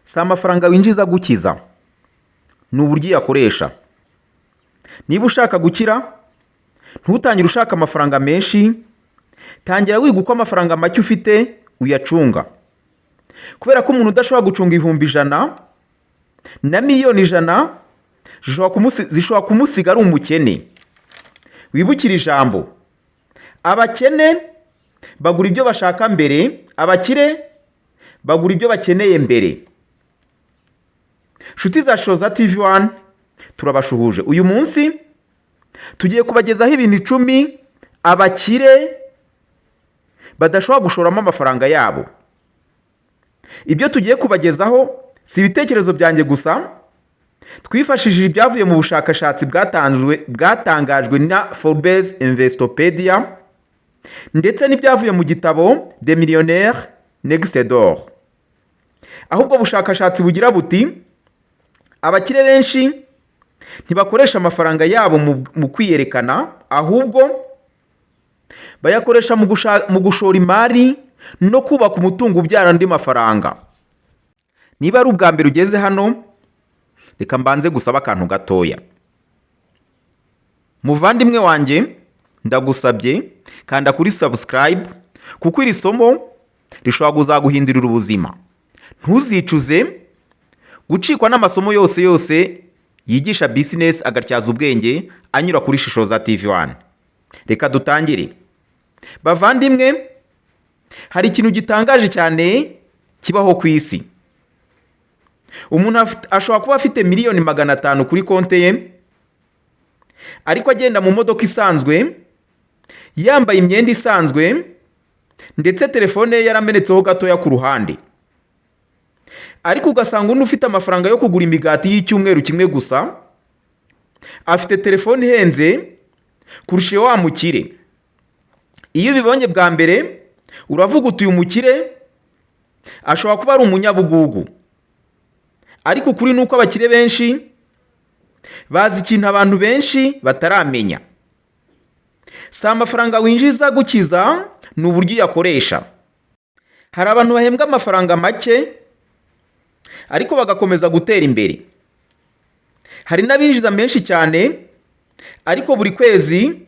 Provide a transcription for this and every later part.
Si amafaranga winjiza agukiza, ni uburyo uyakoresha. Niba ushaka gukira, ntutangire ushaka amafaranga menshi. Tangira wiga uko amafaranga make ufite uyacunga, kubera ko umuntu udashobora gucunga 100,000, na 100,000,000 zishobora kumusiga ari umukene. Wibukire ijambo: abakene bagura ibyo bashaka mbere, abakire bagura ibyo bakeneye mbere. Nshuti za Shoza TV One, turabashuhuje. Uyu munsi tugiye kubagezaho ibintu 10 abakire badashobora gushoramo amafaranga yabo. Ibyo tugiye kubagezaho si ibitekerezo byanjye gusa. Twifashishije ibyavuye mu bushakashatsi bwatangajwe na Forbes Investopedia, ndetse n'ibyavuye mu gitabo The Millionaire Next Door, aho ubwo bushakashatsi bugira buti: "Abakire benshi ntibakoresha amafaranga yabo mu kwiyerekana, ahubwo bayakoresha mu gushora imari no kubaka umutungo ubyara andi mafaranga." Niba ari ubwa mbere ugeze hano, reka mbanze gusaba akantu gatoya. Muvandimwe wanjye, ndagusabye, kanda kuri subscribe, kuko iri somo rishobora kuzaguhindurira ubuzima. Ntuzicuze gucikwa n'amasomo yose yose yigisha business, agatyaza ubwenge, anyura kuri Shishoza TV One. Reka dutangire. Bavandimwe, hari ikintu gitangaje cyane kibaho ku isi. Umuntu ashobora kuba afite 500,000,000 kuri konti ye, ariko agenda mu modoka isanzwe, yambaye imyenda isanzwe, ndetse telefone ye yaramenetseho gatoya ku ruhande. Ariko ugasanga undi ufite amafaranga yo kugura imigati y'icyumweru kimwe gusa afite telefone ihenze kurusha iyo wa mukire. Iyo ubibonye bwa mbere, uravuga uti: "Uyu mukire ashobora kuba ari umunyabugugu." Ariko ukuri ni uko abakire benshi bazi ikintu abantu benshi bataramenya: si amafaranga winjiza gukiza, ni uburyo uyakoresha. Hari abantu bahembwa amafaranga make ariko bagakomeza gutera imbere. Hari n'abinjiza menshi cyane, ariko buri kwezi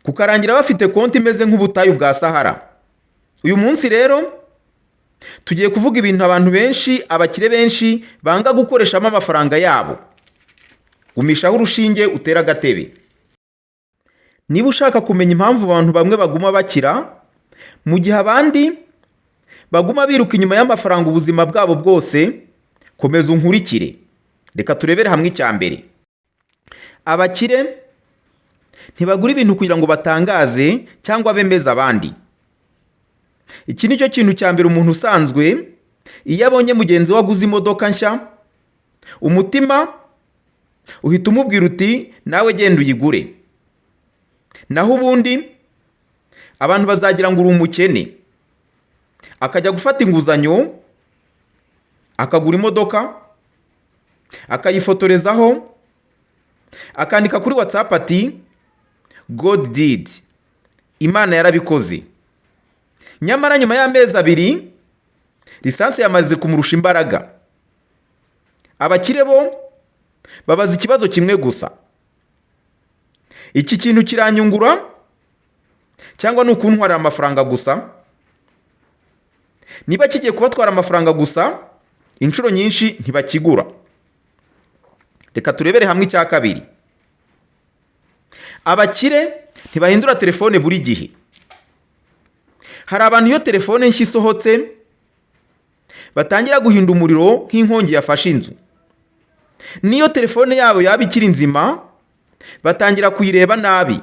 kukarangira bafite konti imeze nk'ubutayu bwa Sahara. Uyu munsi rero tugiye kuvuga ibintu abantu benshi, abakire benshi, banga gukoreshamo amafaranga yabo. Gumishaho urushinge, utera agatebe. Niba ushaka kumenya impamvu abantu bamwe baguma bakira mu gihe abandi baguma biruka inyuma y'amafaranga ubuzima bwabo bwose, komeza unkurikire. Reka turebere hamwe icya mbere: abakire ntibagura ibintu kugira ngo batangaze cyangwa bemeze abandi. Iki ni cyo kintu cya mbere. Umuntu usanzwe, iyo abonye mugenzi we aguze imodoka nshya, umutima uhita umubwira uti: "Nawe genda uyigure, naho ubundi abantu bazagira ngo uri umukene." Akajya gufata inguzanyo, akagura imodoka, akayifotorezaho, akandika kuri WhatsApp ati: "God did, Imana yarabikoze." Nyamara nyuma y'amezi 2, lisansi yamaze kumurusha imbaraga. Abakire bo babaza ikibazo kimwe gusa: "Iki kintu kiranyungura cyangwa ni ukuntwarira amafaranga gusa?" Niba kigiye kubatwara amafaranga gusa, inshuro nyinshi ntibakigura. Reka turebere hamwe icya kabiri: abakire ntibahindura telefone buri gihe. Hari abantu, iyo telefone nshya isohotse, batangira guhinda umuriro nk'inkongi yafashe inzu. Niyo telefone yabo yaba ikiri nzima, batangira kuyireba nabi,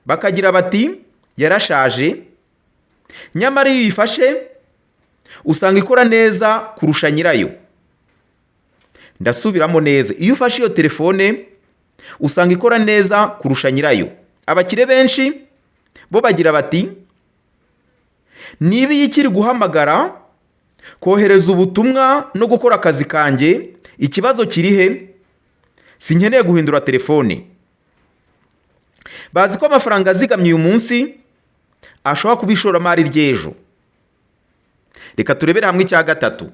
bakagira bati: "Yarashaje." Nyamara iyo uyifashe, usanga ikora neza kurusha nyirayo. Ndasubiramo neza: iyo ufashe iyo telefone, usanga ikora neza kurusha nyirayo. Abakire benshi bo bagira bati: "Niba iyi ikiri guhamagara, kohereza ubutumwa no gukora akazi kanjye, ikibazo kiri he? Sinkeneye guhindura telefone." Bazi ko amafaranga azigamye uyu munsi ashobora kuba ishoramari ry'ejo. Reka turebere hamwe icya gatatu.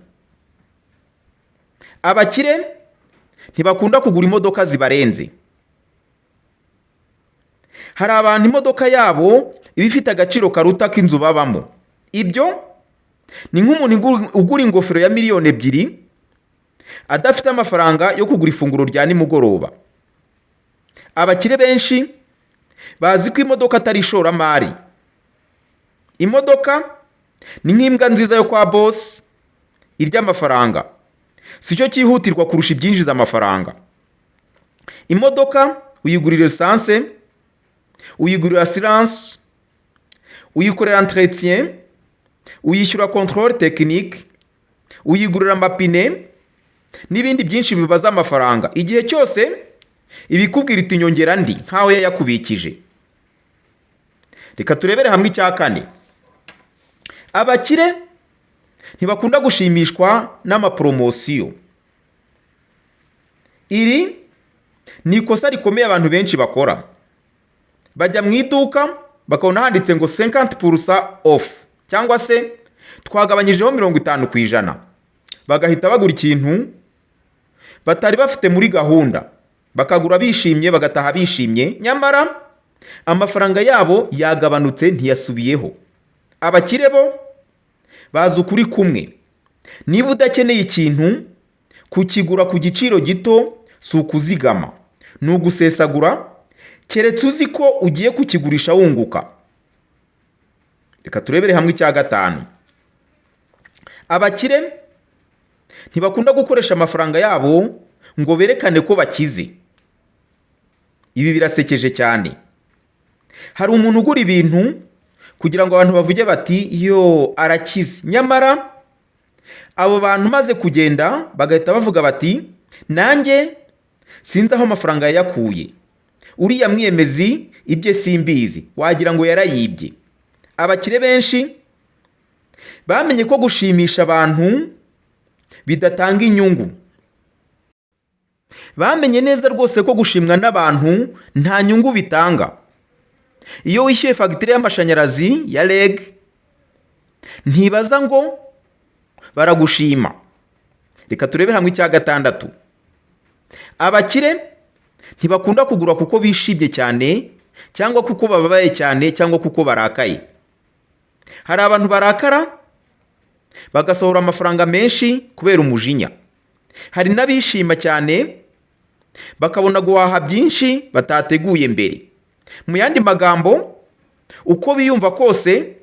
Abakire ntibakunda kugura imodoka zibarenze. Hari abantu imodoka yabo iba ifite agaciro karuta k'inzu babamo. Ibyo ni nk'umuntu ugura ingofero ya miliyoni 2 adafite amafaranga yo kugura ifunguro rya nimugoroba. Abakire benshi bazi ko imodoka atari ishoramari. Imodoka ni nk'imbwa nziza yo kwa boss irya amafaranga, si cyo cyihutirwa kurusha ibyinjiza amafaranga. Imodoka uyigurira essence, uyigurira assurance, uyikorera entretien, uyishyura contrôle technique, uyigurira amapine n'ibindi byinshi bibaza amafaranga. Igihe cyose ibikubwira iti: "Nyongera ndi", nkaho yayakubikije. Reka turebere hamwe icya kane. Abakire ntibakunda gushimishwa n'amaporomosiyo. Iri ni ikosa rikomeye abantu benshi bakora. Bajya mu iduka bakabona handitse ngo 50% off cyangwa se twagabanyijeho 50%, bagahita bagura ikintu batari bafite muri gahunda, bakagura bishimye, bagataha bishimye, nyamara amafaranga yabo yagabanutse, ntiyasubiyeho. Abakire bo bazi ukuri kumwe: niba udakeneye ikintu, kukigura ku giciro gito si ukuzigama, ni ugusesagura, keretse uzi ko ugiye kukigurisha wunguka. Reka turebere hamwe icya gatanu. Abakire ntibakunda gukoresha amafaranga yabo ngo berekane ko bakize. Ibi birasekeje cyane. Hari umuntu ugura ibintu kugira ngo abantu bavuge bati: "Yo, arakize", nyamara abo bantu maze kugenda bagahita bavuga bati: "Nanjye sinzi aho amafaranga yayakuye, uriya mwiyemezi ibye simbizi, wagira ngo yarayibye." Abakire benshi bamenye ko gushimisha abantu bidatanga inyungu. Bamenye neza rwose ko gushimwa n'abantu nta nyungu bitanga. Iyo wishyuye fagitire y'amashanyarazi ya REG, ntibaza ngo baragushima. Reka turebe hamwe icya gatandatu. Abakire ntibakunda kugura kuko bishimye cyane, cyangwa kuko bababaye cyane, cyangwa kuko barakaye. Hari abantu barakara bagasohora amafaranga menshi kubera umujinya. Hari n'abishima cyane bakabona guhaha byinshi batateguye mbere. Mu yandi magambo, uko biyumva kose,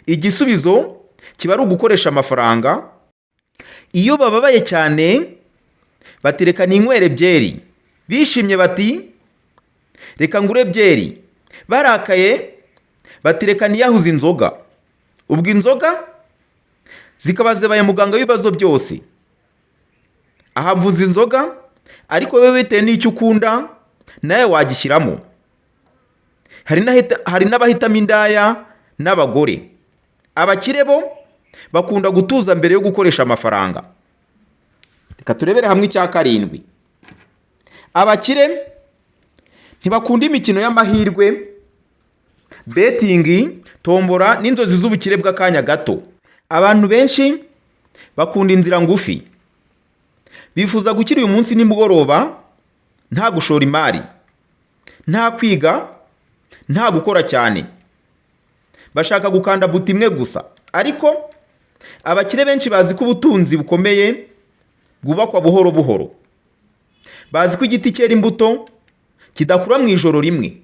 igisubizo kiba ari ugukoresha amafaranga. Iyo bababaye cyane bati: "Reka ninywere byeri", bishimye bati: "Reka ngure byeri", barakaye bati: "Reka niyahuze inzoga". Ubwo inzoga zikaba zibaye muganga w'ibibazo byose. Aha mvuze inzoga, ariko wowe bitewe n'icyo ukunda nawe wagishyiramo. Hari n'abahitamo indaya n'abagore. Abakire bo bakunda gutuza mbere yo gukoresha amafaranga. Reka turebere hamwe icya karindwi. Abakire ntibakunda imikino y'amahirwe, betting, tombora n'inzozi z'ubukire bw'akanya gato. Abantu benshi bakunda inzira ngufi. Bifuza gukira uyu munsi nimugoroba, nta gushora imari, nta kwiga, nta gukora cyane. Bashaka gukanda buto imwe gusa. Ariko abakire benshi bazi ko ubutunzi bukomeye bwubakwa buhoro buhoro. Bazi ko igiti cyera imbuto kidakura mu ijoro rimwe.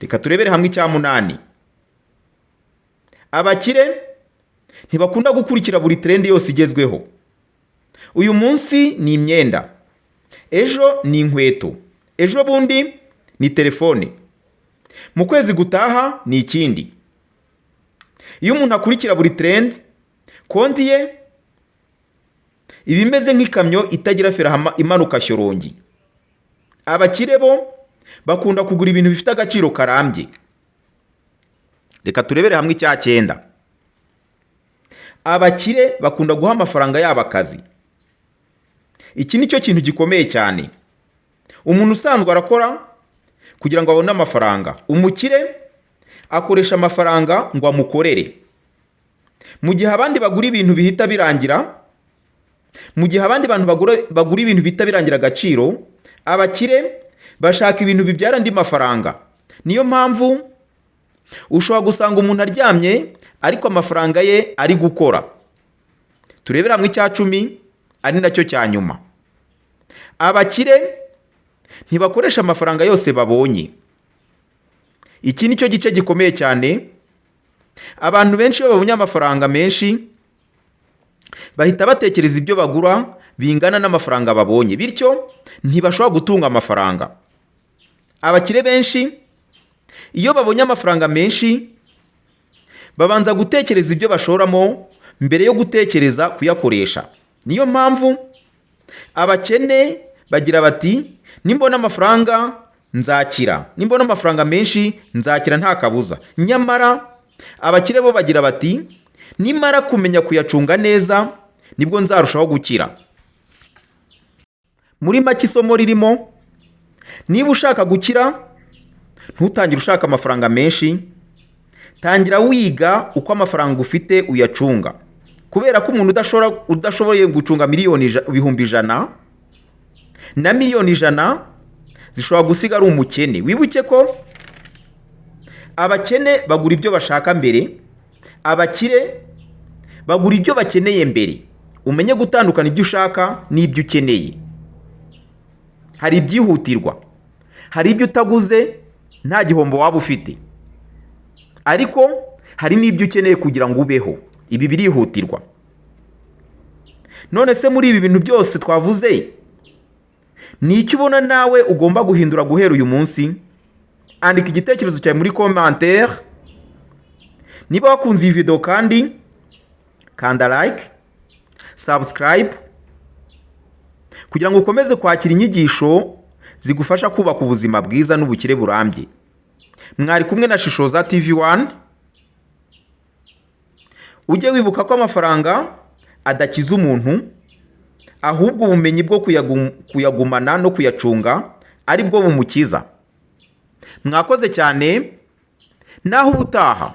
Reka turebere hamwe icya munani. Abakire ntibakunda gukurikira buri trend yose igezweho. Uyu munsi ni imyenda, ejo ni inkweto, ejo bundi ni telefone, mu kwezi gutaha ni ikindi. Iyo umuntu akurikira buri trend, konti ye iba imeze nk'ikamyo itagira feri imanuka Shyorongi. Abakire bo bakunda kugura ibintu bifite agaciro karambye. Reka turebere hamwe icya cyenda. Abakire bakunda guha amafaranga yabo akazi. Iki ni cyo kintu gikomeye cyane. Umuntu usanzwe arakora kugira ngo abone amafaranga. Umukire akoresha amafaranga ngo amukorere. Mu gihe abandi bagura ibintu bihita birangira. Mu gihe abandi bantu bagura ibintu bita birangira agaciro, abakire bashaka ibintu bibyara andi mafaranga. Niyo mpamvu ushobora gusanga umuntu aryamye ariko amafaranga ye ari gukora. Turebere hamwe icya 10, ari nacyo cya nyuma. Abakire ntibakoresha amafaranga yose babonye. Iki ni cyo gice gikomeye cyane. Abantu benshi iyo babonye amafaranga menshi bahita batekereza ibyo bagura bingana n'amafaranga babonye, bityo ntibashobora gutunga amafaranga. Abakire benshi iyo babonye amafaranga menshi babanza gutekereza ibyo bashoramo mbere yo gutekereza kuyakoresha. Niyo mpamvu abakene bagira bati: "Nimbona amafaranga nzakira, nimbona amafaranga menshi nzakira nta kabuza." Nyamara abakire bo bagira bati: "Nimara kumenya kuyacunga neza nibwo nzarushaho gukira." Muri make, isomo ririmo: niba ushaka gukira, ntutangire ushaka amafaranga menshi. Tangira wiga uko amafaranga ufite uyacunga, kubera ko umuntu udashoboye gucunga miliyoni 100,000, na miliyoni 100 zishobora gusiga ari umukene. Wibuke ko abakene bagura ibyo bashaka mbere, abakire bagura ibyo bakeneye mbere. Umenye gutandukana ibyo ushaka n'ibyo ukeneye. Hari ibyihutirwa, hari ibyo utaguze nta gihombo waba ufite, ariko hari n'ibyo ukeneye kugira ngo ubeho. Ibi birihutirwa. None se muri ibi bintu byose twavuze, ni icyo ubona nawe ugomba guhindura guhera uyu munsi? Andika igitekerezo cyawe muri commentaire. Niba wakunze iyi video kandi, kanda like, subscribe kugira ngo ukomeze kwakira inyigisho zigufasha kubaka ubuzima bwiza n'ubukire burambye. Mwari kumwe na Shishoza TV 1. Ujye wibuka ko amafaranga adakiza umuntu, ahubwo ubumenyi bwo kuyagumana no kuyacunga ari bwo bumukiza. Mwakoze cyane, naho ubutaha.